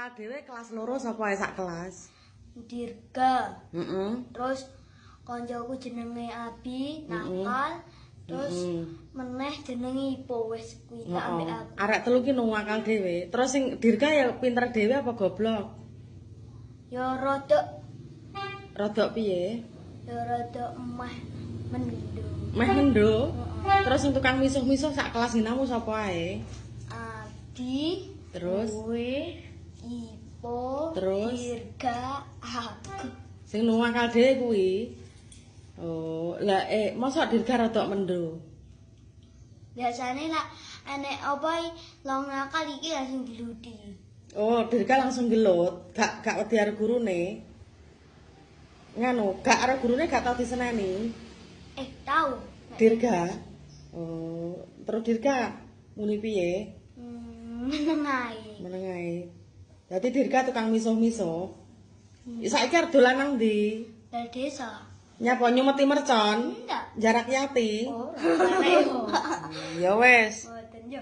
Nakal dhewe kelas loro sapa ae sak kelas? Dirga. Terus koncoku jenenge Abi, nakal. Terus meneh jenenge Ipo, wis kuwi tak ambek aku. Arek telu ki nakal dhewe. Terus sing Dirga ya pinter dhewe apa goblok? Ya rodok. Rodok piye? Ya rodok meh mendo. Meh mendo. Terus sing tukang misuh-misuh sak kelas nginamu sapa ae? Abi, Terus kowe, Ipo, Terus? Dirga, aku. Sing nakal dhewe kuwi. Oh, lah mosok Dirga rodok mendo? Biasane lah enek apa long nakal iki langsung geluti. Oh, Dirga langsung gelut, gak wedi karo gurune. Nganu, gak karo gurune gak tau diseneni. Tahu. Dirga. Oh, terus Dirga muni piye? Meneng ae. Meneng ae. Dadi Dirga tukang misuh-misuh. Saiki arep dolan nang ndi? Dari desa. Nyapa nyumeti mercon? Enggak. Jarak yati? Ora. Ya wes. Mboten yo.